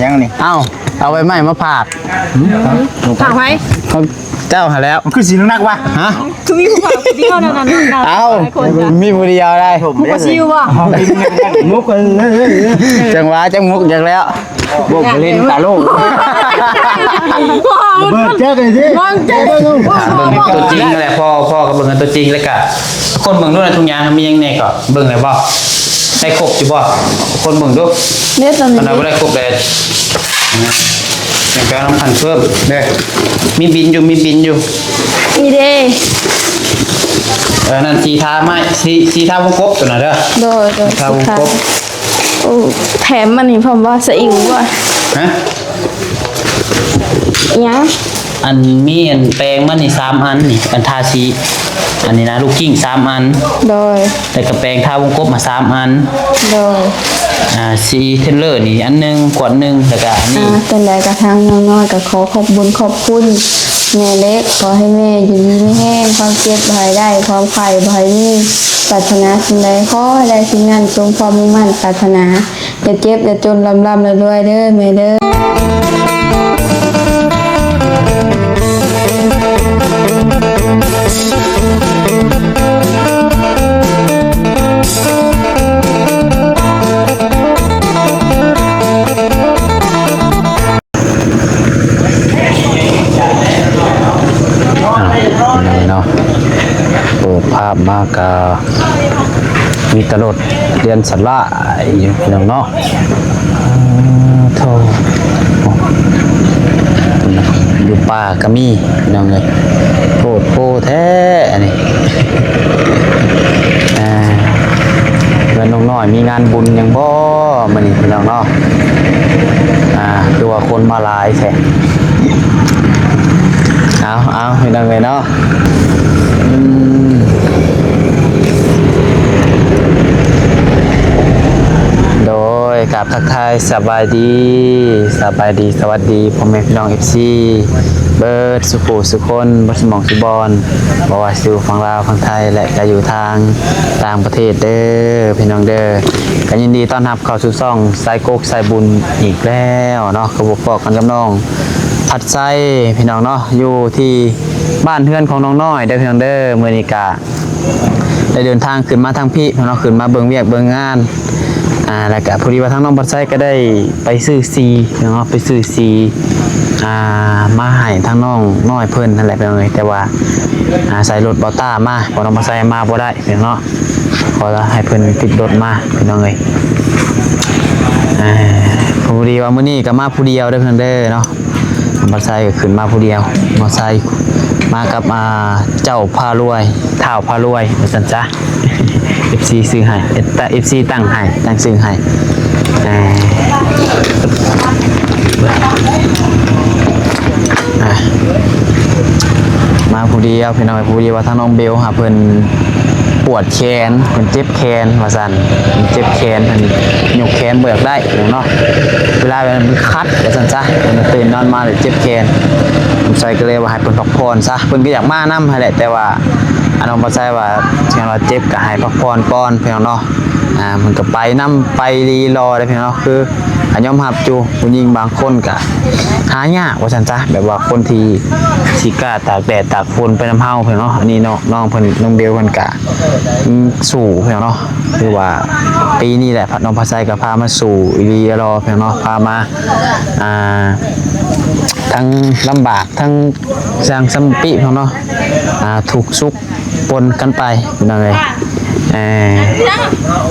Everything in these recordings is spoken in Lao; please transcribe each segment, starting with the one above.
ຫຍັງນີ້? ເອົ້າ ເອົາໃບໄມ້ມາຝາກ. ຝາກໃຜ? ຂອງເຈົ້າຫັ້ນແຫຼ້ວ. ມັນຄືຊິໜັກວະ? ຮະ? ຄືມີຜູ້ຝາກຜູ້ດຽວນັ້ນນະ. ເອົ້າ ຫຼາຍຄົນ ມີຜູ້ດຽວໄດ໋. ມຸກບໍ່ຊິຢູ່ບໍ່? ມຸກເອີຍ ຈັ່ງຫວະ ຈັ່ງມຸກຈັກແລ້ວ. ໂບກເລ່ນຕາໂລກ ເບີດແຈັກເລີຍຊິ ເບິ່ງຕົວຈິງແຫຼະ. ພໍ່ ພໍ່ກໍເບິ່ງຕົວຈິງ ແລ້ວກະຄົນເບິ່ງດູໃນທຸງຍາງມີຫຍັງແດ່ກໍເບິ່ງແລ້ວບໍ່? ໄດ້ຄົບຢູ່ບໍ່? ຄົນເບິ່ງດູ. ເນັດມັນ ອັນນັ້ນບໍ່ໄດ້ຄົບແລ້ວ ຍັງໄປເອົານຳຄັນເພີ່ມເດີ. ມີບິນຢູ່ ມີບິນຢູ່ ນີ້ເດ້. ເອີ ນັ້ນສີທາໄມ້ ສີ ສີທາວົງກົບຕົວນັ້ນເດີ. ໂດຍ ໂດຍ ທາວົງກົບ. ໂອ້ ແຖມມັນນີ້ພ້ອມບໍ່? ສະອິງບໍ່? ຮະ? ຫຍັງ? ອັນມີອັນແປງມັນນີ້ສາມອັນນີ້ ອັນທາສີ ອັນນີ້ນະ ລູກກິ້ງສາມອັນ. ໂດຍ ແລ້ວກໍແປງທາວົງກົບມາສາມອັນ. ໂດຍ ອ່າ ສີເທນເລີນີ້ອັນໜຶ່ງ ຂວດໜຶ່ງ ແລ້ວກໍອັນນີ້. ອ່າ ຈັ່ງໃດກໍທາງນ້ອງນ້ອຍກໍຂໍຂອບບຸນຂອບຄຸນແມ່ເລັກ ຂໍໃຫ້ແມ່ຢູ່ດີມີແຮງ ຄວາມເຈັບບໍ່ໃຫ້ໄດ້ ຄວາມໄຂ້ບໍ່ໃຫ້ມີ ປາດຖະໜາສິ່ງໃດຂໍໃຫ້ໄດ້ສິ່ງນັ້ນ ສົມຄວາມມຸ່ງໝັ້ນປາດຖະໜາ. ຢ່າເຈັບຢ່າຈົນ ລ່ຳໆລວຍໆເດີແມ່ເດີ. ອ່າ ເນາະ ເປີດພາບມາກະມີແຕ່ລົດລຽນສະຫຼາຍຢູ່ ພີ່ນ້ອງເນາະ. ໂທ້ ຢູ່ປ່າກໍມີ ພີ່ນ້ອງເອີຍ. ໂພດໂພແທ້ອັນນີ້. ອ່າ ເຮືອນນ້ອງນ້ອຍມີງານບຸນຫຍັງບໍ່ມື້ນີ້ ພີ່ນ້ອງເນາະ? ອ່າ ຄືວ່າຄົນມາຫຼາຍແທ້. ເອົາ ເອົາ ພີ່ນ້ອງເອີຍເນາະ. ອືມ ໂດຍ ກາບທັກທາຍສະບາຍດີ ສະບາຍດີ ສະຫວັດດີ ພໍ່ແມ່ພີ່ນ້ອງ ເອັຟຊີ ເບິດສຸຜູ້ສຸຄົນ ເບິດສະໝອງສຸບ່ອນ ບໍ່ວ່າຊິຢູ່ຝັ່ງລາວ ຝັ່ງໄທ ແລະ ກະຢູ່ທາງຕ່າງປະເທດເດີ ພີ່ນ້ອງເດີ. ກະຍິນດີຕ້ອນຮັບເຂົ້າສູ່ຊ່ອງສາຍກົກສາຍບຸນອີກແລ້ວເນາະ. ກໍພົບພໍ້ກັນກັບນ້ອງພັດໄຊ ພີ່ນ້ອງເນາະ ຢູ່ທີ່ບ້ານເຮືອນຂອງນ້ອງນ້ອຍເດີ ພີ່ນ້ອງເດີ. ມື້ນີ້ກະ ໄດ້ເດີນທາງຂຶ້ນມາທາງພີ້ເນາະ ຂຶ້ນມາເບິ່ງວຽກເບິ່ງງານ ອ່າ ແລ້ວກະພໍດີວ່າທາງນ້ອງພັດໄຊກໍໄດ້ໄປຊື້ສີເນາະ ໄປຊື້ສີ ອ່າ ມາໃຫ້ທາງນ້ອງນ້ອຍເພິ່ນຫັ້ນແຫຼະ ພີ່ນ້ອງເອີຍ. ແຕ່ວ່າ ອ່າ ໃສ່ລົດບ່າວຕ້າມາ ເພາະນ້ອງພັດໄຊມາບໍ່ໄດ້ ພີ່ນ້ອງເນາະ ຂໍໃຫ້ເພິ່ນຕິດລົດມາ ພີ່ນ້ອງເອີຍ. ອ່າ ພໍດີວ່າມື້ນີ້ກໍມາຜູ້ດຽວເດີ ພີ່ນ້ອງເດີເນາະ. ມອໄຊກໍຂຶ້ນມາຜູ້ດຽວ ມອໄຊມາກັບ ອ່າ ເຈົ້າພາລວຍ ທ້າວພາລວຍ ວ່າຊັ້ນຊະ. ເອັຟຊີຊື້ໃຫ້ ເອັຟຊີຕັ້ງໃຫ້ ຕັ້ງຊື່ໃຫ້. ອ່າ ອ່າ ມາຜູ້ດຽວ ພີ່ນ້ອງ. ຜູ້ດຽວວ່າທາງນ້ອງເບວຫາເພິ່ນປວດແຂນ ເພິ່ນເຈັບ ແຂນວ່າຊັ້ນ ເຈັບແຂນ ເພິ່ນຍົກແຂນບໍ່ຢາກໄດ້ເນາະ. ເວລາມັນຄັດວ່າຊັ້ນຊະ ເພິ່ນຕື່ນນອນມາແລ້ວເຈັບແຂນ. ນ້ອງໄຊກໍເລີຍວ່າໃຫ້ເພິ່ນພັກຜ່ອນຊະ ເພິ່ນກໍຢາກມານຳຫັ້ນແຫຼະ ແຕ່ວ່າ ອາ ນ້ອງບໍ່ໃຊວ່າ ຄັນວ່າເຈັບກໍໃຫ້ພັກຜ່ອນກ່ອນ ພີ່ນ້ອງເນາະ. ອ່າ ເພິ່ນກໍໄປນຳ ໄປລີລໍໄດ້ ພີ່ນ້ອງເນາະ. ຄື ອ່າ ຍອມຮັບຢູ່ ຜູ້ຍິງບາງຄົນກໍຫາຍາກວ່າຊັ້ນຊະ ແບບວ່າຄົນທີ່ຊິກ້າຕາກແດດຕາກຝົນໄປນຳເຮົາ ພີ່ນ້ອງເນາະ. ອັນນີ້ເນາະ ນ້ອງເພິ່ນ ນ້ອງເບວເພິ່ນກໍ ອືມ ສູ້ ພີ່ນ້ອງເນາະ. ຄືວ່າປີນີ້ແຫຼະ ນ້ອງພາໄຊກໍພາມາສູ້ອີ່ຫຼີອີ່ຫຼໍ ພີ່ນ້ອງເນາະ. ພາມາ ອ່າ ທັງລຳບາກ ທັງຊ່າງຊຳປິ ພີ່ນ້ອງເນາະ. ອ່າ ທຸກສຸກປົນກັນໄປ ພີ່ນ້ອງເອີຍ. ເອີ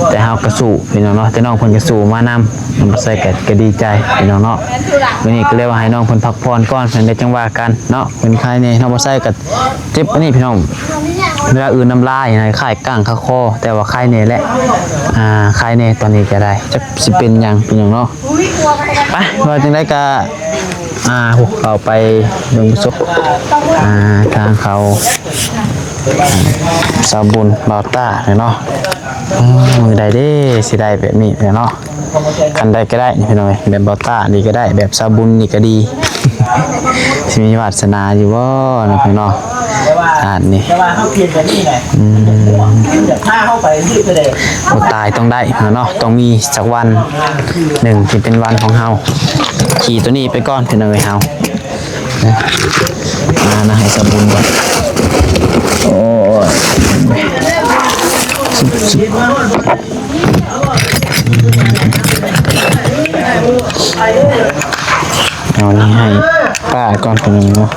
ແຕ່ເຮົາກໍສູ້ ພີ່ນ້ອງເນາະ ແຕ່ນ້ອງເພິ່ນກໍສູ້ມານຳ. ນ້ອງພາໄຊກໍ ກໍດີໃຈ ພີ່ນ້ອງເນາະ. ມື້ນີ້ກໍເລີຍວ່າໃຫ້ນ້ອງເພິ່ນພັກຜ່ອນກ່ອນ ເພິ່ນໄດ້ຈັ່ງວ່າກັນເນາະ. ເພິ່ນຄາຍແດ່ ນ້ອງພາໄຊກໍ ເຈັບອັນນີ້ພີ່ນ້ອງ ເວລາອື່ນນ້ຳລາຍນະ ຄ້າຍກ້າງຄາຄໍ ແຕ່ວ່າຄາຍແດ່ແຫຼະ ອ່າ ຄາຍແດ່. ຕອນນີ້ກໍໄດ້ ຈັກຊິເປັນຫຍັງ ເປັນຫຍັງເນາະ. ໄປ ວ່າຈັ່ງໃດກໍ ອ່າ ເຂົ້າໄປເບິ່ງປະສົບ ອ່າ ທາງເຂົາ ອ່າ ຊາວບຸນບ່າວຕ້າເນາະ. ເອີ ມື້ໃດເດ້ ຊິໄດ້ແບບນີ້ເນາະ. ຄັນໃດກໍໄດ້ພີ່ນ້ອງເອີຍ ແບບບ່າວຕ້ານີ້ກໍໄດ້ ແບບຊາວບຸນນີ້ກໍດີ. ຊິມີວາດສະໜາຢູ່ບໍ່ເນາະພີ່ນ້ອງ. ອາດນີ້ ແຕ່ວ່າເຮົາປ່ຽນແບບນີ້ແຫຼະ ອືມ ມັນຈະມ່ວນ ມັນຈະພາເຮົາໄປທີ່ໄປແດ ບໍ່ຕາຍຕ້ອງໄດ້ເນາະ ຕ້ອງມີສັກວັນໜຶ່ງທີ່ເປັນວັນຂອງເຮົາ. ຂີ່ໂຕນີ້ໄປກ່ອນ ພີ່ນ້ອງເອີຍ ເຮົາ ມານະ ໃຫ້ສະບຸນກ່ອນ. ໂອ້ຍ ເອົານີ້ໃຫ້ປ້າກ່ອນ ພີ່ນ້ອງເນາະ.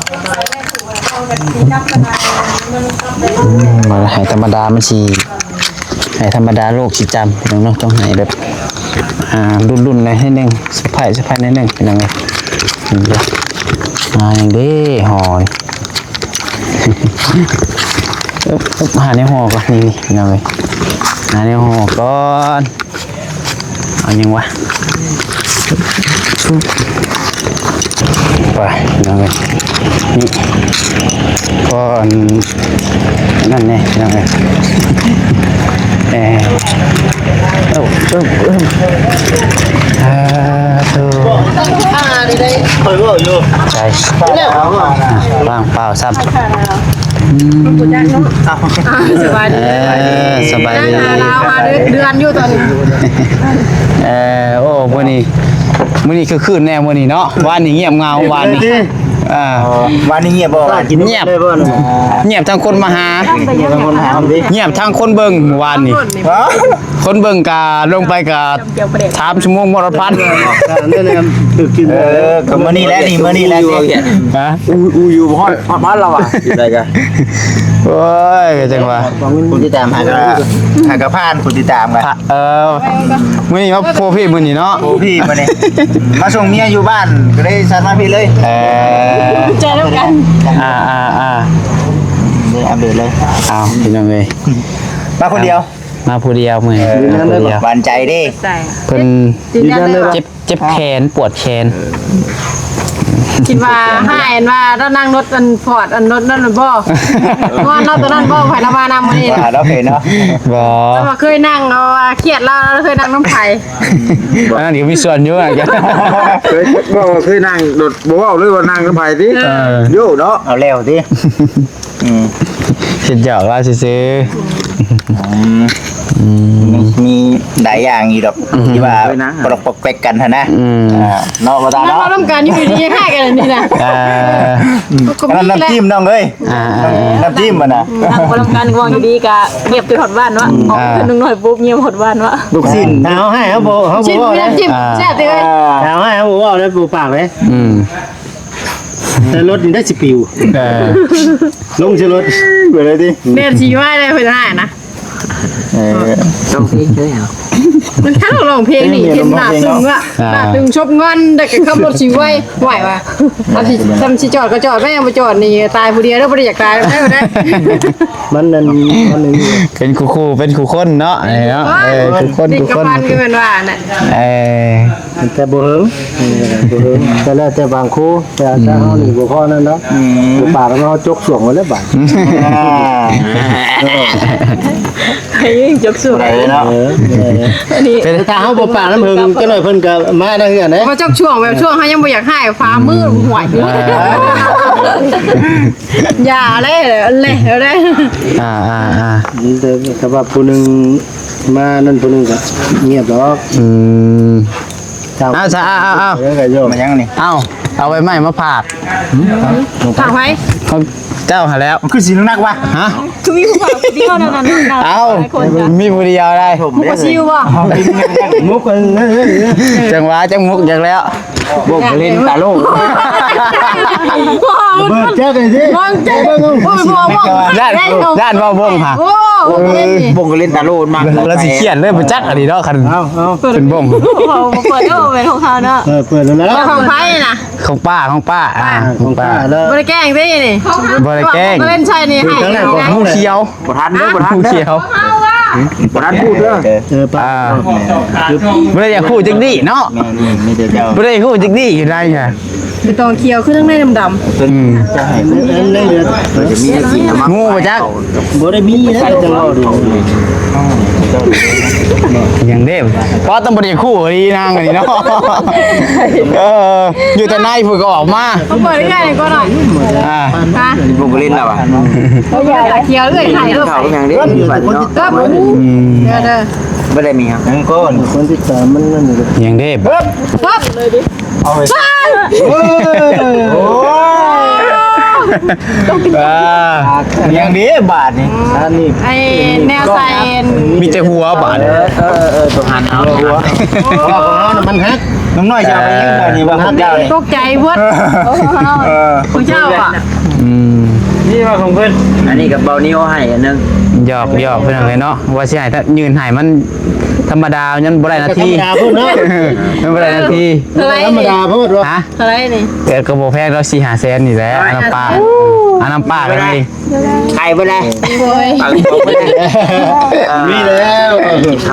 ອືມ ມາໃຫ້ທຳມະດາມັນຊິ ໃຫ້ທຳມະດາໂລກຊິຈຳ ພີ່ນ້ອງເນາະ ຕ້ອງໃຫ້ແບບ ອ່າ ລຸ້ນໆ ແດ່ໜ້ອຍໜຶ່ງ ເຊີໄພຣສ໌ ເຊີໄພຣສ໌ ໜ້ອຍໜຶ່ງ ພີ່ນ້ອງເອີຍ. ມາຫຍັງເດ້ຫໍ່ນີ້ ອຶບ ອຶບ ຫາແນວຫໍ່ກ່ອນ ນີ້ໆ ພີ່ນ້ອງເອີຍ ຫາແນວຫໍ່ກ່ອນ. ເອົາຫຍັງວະ ໄປ ພີ່ນ້ອງເອີຍ ນີ້ ພໍອັນນັ້ນແດ່ ພີ່ນ້ອງເອີຍ ເອີ ເອີ ເອີ ເອີ ອາ ໂທ້ ຂ້ອຍເວົ້າຢູ່ ໃຈ ແລ້ວ ອ່າ ວາງເປົ່າຊ້ຳ. ອືມ ຮູ້ຈັກເນາະ ອ່າ ສະບາຍດີ ເອີ ສະບາຍດີ ນັ່ງຫາລາວຫາເດືອນ ເດືອນຢູ່ຕອນນີ້ ເອີ ໂອ້ ມື້ນີ້ ມື້ນີ້ຄືຄືນແດ່ມື້ນີ້ເນາະ ວານນີ້ງຽບເຫງົາ ວານນີ້ ເອີ ວານນີ້ງຽບບໍ່? ງຽບ ງຽບທັງຄົນມາຫາ ງຽບທັງຄົນເບິ່ງ ວານນີ້ ຄົນເບິ່ງກະລົງໄປກະສາມຊົ່ວໂມງໝົດພັນ ແນ່ໆ ຖືກກິນ ເອີ ກະມື້ນີ້ແຫຼະນີ້ ມື້ນີ້ແຫຼະນີ້ ຮະ ອູ່ ອູ່ຢູ່ຮອດ ຮອດບ້ານລາວອະ ຢູ່ໃດກະ ໂອ້ຍ ກະຈັ່ງວ່າ ຜູ້ຕິດຕາມຫາກະ ຫາກະຜ່ານ ຜູ້ຕິດຕາມກະ ເອີ ມື້ນີ້ມາໂພພີ້ມື້ນີ້ເນາະ ໂພພີ້ມື້ນີ້ ມາສົ່ງເມຍຢູ່ບ້ານ ກະເລີຍສັດມາພີ້ເລີຍ ເອີ ໃຈນຳກັນ ອ່າໆ ເລີຍອັບເດດເລີຍ ເອົາ ພີ່ນ້ອງເອີຍ ມາຄົນດຽວ ມາຜູ້ດຽວມື້ນີ້ ເອີ ມາຜູ້ດຽວ ໝັ້ນໃຈເດ້ ໃຈ ເພິ່ນ ເຈັບ ເຈັບແຂນ ປວດແຂນ ຄິດວ່າຫາຍ ອັນວ່າລາວນັ່ງລົດ ອັນຟອດ ອັນລົດນັ້ນບໍ່ ງອນລາວໂຕນັ້ນບໍ່ ໃຜລາວມານຳມື້ນີ້ ວ່າລາວເປັນເນາະ ບໍ່ ລາວວ່າເຄີຍນັ່ງ ລາວວ່າຄຽດລາວ ລາວເຄີຍນັ່ງນຳໃຜ ອັນນັ້ນກະມີສ່ວນຢູ່ ເຄີຍ ບໍ່ເຄີຍນັ່ງລົດ ບໍ່ເວົ້າເລີຍວ່ານັ່ງນຳໃຜຕິ ເອີ ໂຍເນາະ ເອົາແລ້ວຕິ. ອືມ ຄິດຢອກລາວຊື່ໆ ອືມ ອືມ ມີ ມີຫຼາຍຢ່າງຢູ່ດອກ ອືມ ທີ່ວ່າປອກແປກກັນຫັ້ນນະ ອືມ ອ່າ ເນາະ ບໍ່ຕາເນາະ ເຮົານຳກັນຢູ່ດີໆ ໃຫ້ກັນນີ້ນະ ເອີ ອັນນັ້ນນ້ຳຈິ້ມນ້ອງເອີຍ ອ່າໆໆ ນ້ຳຈິ້ມຫັ້ນນະ ອືມ ນັ່ງບໍ່ນຳກັນ ເວົ້າຢູ່ດີກະງຽບຈົນຮອດບ້ານວະ ອືມ ອອກ ອ່າ ເປັນໜຸ່ມນ້ອຍປຸບງຽບຮອດບ້ານວະ ລູກຊີ້ນ ຖ້າເຮົາໃຫ້ເຮົາບໍ່ ເຮົາບໍ່ເວົ້າ ນ້ຳຈິ້ມ ອ່າ ແຊບເດ້ ຖ້າເຮົາໃຫ້ເຮົາບໍ່ເວົ້າໄດ້ ບໍ່ປາກເດ້ ອືມ ແຕ່ລົດນີ້ໄດ້ຊິປິວ ເອີ ລົງໃສ່ລົດ ເບີດເລີຍຕິ ແມ່ນຊິໄວ້ໄດ້ເພິ່ນໃຫ້ນະ ເອີ ຕ້ອງເພງເລີຍ ມັນຖ້າຮ້ອງເພງນີ້ເຫັນໜ້າຕຶງວ່າ ອ່າ ໜ້າຕຶງຊົບງອນ ແລ້ວກະຂັບລົດຊິໄວ ໄວວ່າ ຄັນຊິ ຄັນຊິຈອດກະຈອດ ແມ່ນບໍ່ຈອດນີ້ຕາຍຜູ້ດຽວເດີ ບໍ່ໄດ້ຢາກຕາຍນຳໃຜບໍ່ໄດ້ ມັນນັ້ນ ມັນນັ້ນ ເປັນຄູ່ໆ ເປັນຄູ່ຄົນເນາະ ເອີ ເນາະ ເອີ ຄູ່ຄົນ ຄູ່ຄົນ ເດັກກັບພັນກະແມ່ນວ່ານະ ເອີ ແຕ່ບໍ່ເຫິງ ເອີ ບໍ່ເຫິງ ກະແລ້ວແຕ່ບາງຄູ່ ແຕ່ ອືມ ຖ້າເຮົານີ້ບໍ່ພໍນັ້ນດອກ ອືມ ບໍ່ປາກເຮົາຈົກຊ່ວງໄວ້ແລ້ວບາດ ອ່າ ໃຫ້ຍິງຈົກຊ່ວງໄດ້ເນາະ ເອີ ອັນນີ້ ແຕ່ຖ້າເຮົາບໍ່ປາກນຳເຫິງ ຈັກໜ້ອຍເພິ່ນກະມາໃນເຮືອນເດ້ ບໍ່ຈົກຊ່ວງແບບຊ່ວງເຮົາຍັງບໍ່ຢາກໃຫ້ ຟ້າມືຫວຍ ອ່າ ຢ່າເລີຍ ເລີຍ ເລີຍ ອ່າໆໆ ແຕ່ ແຕ່ວ່າຜູ້ໜຶ່ງມານັ້ນ ຜູ້ໜຶ່ງກະງຽບດອກ ອືມ ເອົາຊະ ເອົາ ເອົາ ເອົາ ມາຫຍັງນີ້ ເອົາ ເອົາໃບໄມ້ມາຝາກ ຝາກໃຜ ຂອງເຈົ້າຫັ້ນແຫຼ້ວ ມັນຄືຊິໜັກວະ ຮະ ຄືມີຜູ້ບ່າວຜູ້ດຽວນັ້ນ ເອົາ ມີຜູ້ດຽວໄດ໋ ຜູ້ບໍ່ຊິຢູ່ບໍ່ ມຸກ ເອີ ເອີ ເອີ ຈັ່ງຫວາຈັ່ງມຸກຈັກແລ້ວ ບົງກະເຫຼັ້ນຕາໂລ ເບິ່ງຈັກໄອ້ຕິ ເບິ່ງຈັກ ໂອ້ຍ ບໍ່ບໍ່ ຢ້ານ ຢ້ານເວົ້າບົງຫະ ໂອ້ ບົງກະເຫຼັ້ນຕາໂລ ມັກ ລາວຊິຄຽດເລີຍ ບໍ່ຈັກອັນນີ້ເນາະ ຄັນ ເອົາ ເອົາ ເປັນບົງ ເຮົາບໍ່ເປີດ ເອີ ເປັນຂອງເຮົາເນາະ ເອີ ເປີດແລ້ວ ຂອງໃຜນະ ຂອງປ້າ ຂອງປ້າ ອ່າ ຂອງປ້າ ຂອງປ້າເລີຍ ບໍ່ໄດ້ແກ້ງຕິນີ້ ບໍ່ໄດ້ແກ້ງ ບໍ່ໄດ້ເຫຼັ້ນໃສ່ນີ້ ໃຫ້ ຂຽວ ບໍ່ທັນເດີ ບໍ່ທັນເດີ ຂຽວ ບໍ່ທັນພູດເດີ ເອີ ປ້າ ອ່າ ບໍ່ໄດ້ຢາກຮູ້ຈັກດີ້ເນາະ ແມ່ນໆ ມີແຕ່ເຈົ້າ ບໍ່ໄດ້ຮູ້ຈັກດີ້ຢູ່ໃນຫັ້ນ ໃບຕອງຂຽວຄືທາງໃນດຳໆ ອືມ ຈະໃຫ້ມັນ ມັນຈະມີແນວກິນນຳ ງູບໍ່ຈັກ ບໍ່ໄດ້ມີນະ ແຕ່ເວົ້າເດ້ ຫຍັງເດ້ ເພາະຕ້ອງບໍ່ໄດ້ຄູ່ອີນາງອັນນີ້ເນາະ ເອີ ຢູ່ແຕ່ໃນພຸ້ນກໍອອກມາ ເຂົາເປີດໃຫ້ກ່ອນໜ້ອຍ ອ່າ ມາ ບຸກລິນລະວະ ເຂົາເປີດຕາຂຽວເອື້ອຍຖ່າຍຮູບ ເຂົາຫຍັງເດ້ ອືມ ເດີ ບໍ່ໄດ້ມີຫຍັງ ຍັງກ່ອນ ຄົນຕິດຕາມມັນນັ້ນ ຫຍັງເດ້ ເອີ ເອົາໄປ ໂອ້ຍ ອ່າ ຍັງດີບາດນີ້ ອັນນີ້ ໄອ້ແນວໃສ່ ມີແຕ່ຫົວບາດ ເອີ ເອີ ເອີ ຕົວຫັນເອົາ ຫົວ ເພາະວ່າຂອງເຮົານະມັນຫັກ ໜຸ່ມນ້ອຍຈະເອົາໄປຍັງບາດນີ້ ວ່າຂອງເຈົ້ານີ້ ຕົກໃຈເບິດ ເອີ ຂອງເຈົ້າອະ ອືມ ນີ້ວ່າຂອງເພິ່ນ ອັນນີ້ກໍເບົານິ້ວໃຫ້ອັນໜຶ່ງ ຢອກ ຢອກ ພີ່ນ້ອງເອີຍເນາະ ວ່າຊິໃຫ້ ຍື່ນໃຫ້ມັນ ທຳມະດາ ມັນບໍ່ໄດ້ນາທີ ທຳມະດາພຸ້ນເນາະ ມັນບໍ່ໄດ້ນາທີ ເທົ່າໃດ ທຳມະດາໂພດວ່າ ຮະ ເທົ່າໃດນີ້ ເອີ ກໍບໍ່ແພງດອກ ສີ່ຫ້າແສນນີ້ແຫຼະ ອັນນ້ຳປາ ອັນນ້ຳປາກໍມີ ຂາຍເບິດແລ້ວ ໂອ້ຍ ມີແລ້ວ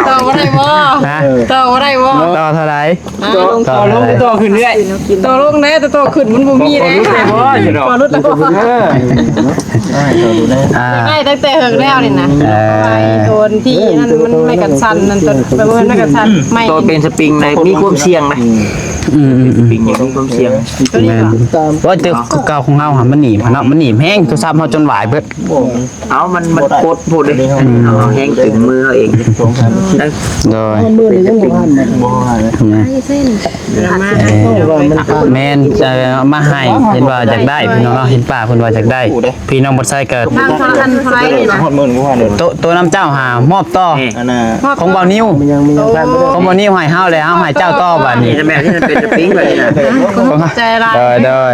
ຕໍ່ບໍ່ໄດ້ບໍ່ ຮະ ຕໍ່ບໍ່ໄດ້ບໍ່ ຕໍ່ເທົ່າໃດ ຕໍ່ລົງ ຕໍ່ຂຶ້ນເລື້ອຍ ຕໍ່ລົງແດ່ ແຕ່ຕໍ່ຂຶ້ນມັນບໍ່ມີແດ່ ຕໍ່ຫຼຸດແລ້ວບໍ່ ເອີ ອ່າ ໄດ້ຕັ້ງແຕ່ເຫິງແລ້ວນີ້ນະ ເອີ ໄອ້ໂຕນທີ່ນັ້ນມັນໄມ້ກັນສັ່ນນັ້ນ ໂຕ ບໍ່ແມ່ນໄມ້ກັນສັ່ນ ໄມ້ ໂຕເປັນສະປຣິງໄດ້ ມີຄວາມສ່ຽງນະ ອືມ ອືມ ອືມ ສະປຣິງມີຄວາມສ່ຽງ ໂຕນີ້ ແມ່ນ ບໍ່ ແຕ່ເກົ່າຂອງເຮົາຫັ້ນມັນໜີບຫັ້ນເນາະ ມັນໜີບແຮງ ໂທລະສັບເຮົາຈົນຫວາຍເບິດ ເອົາ ມັນ ມັນກົດໂພດເດ້ ເຮົາແຮງຕຶງມືເຮົາເອງ ໂດຍ ແມ່ນ ເອີ ມາໃຫ້ ເພິ່ນວ່າຢາກໄດ້ ພີ່ນ້ອງເນາະ ເຫັນປ້າເພິ່ນວ່າຢາກໄດ້ ພີ່ນ້ອງບໍ່ໃຊ້ກໍ ທາງຄົນລະອັນເທົ່າໃດນີ້ນະ ໂຕ ໂຕນຳເຈົ້າຫາມອບຕໍ່ ອັນນ່າ ຂອງບ່າວນິວ ຂອງບ່າວນິວໃຫ້ເຮົາແລ້ວ ເຮົາໃຫ້ເຈົ້າຕໍ່ບາດນີ້ ແມ່ນ ເປັນສະປຣິງບາດນີ້ນະ ຂອບໃຈຫຼາຍ ໂດຍ ໂດຍ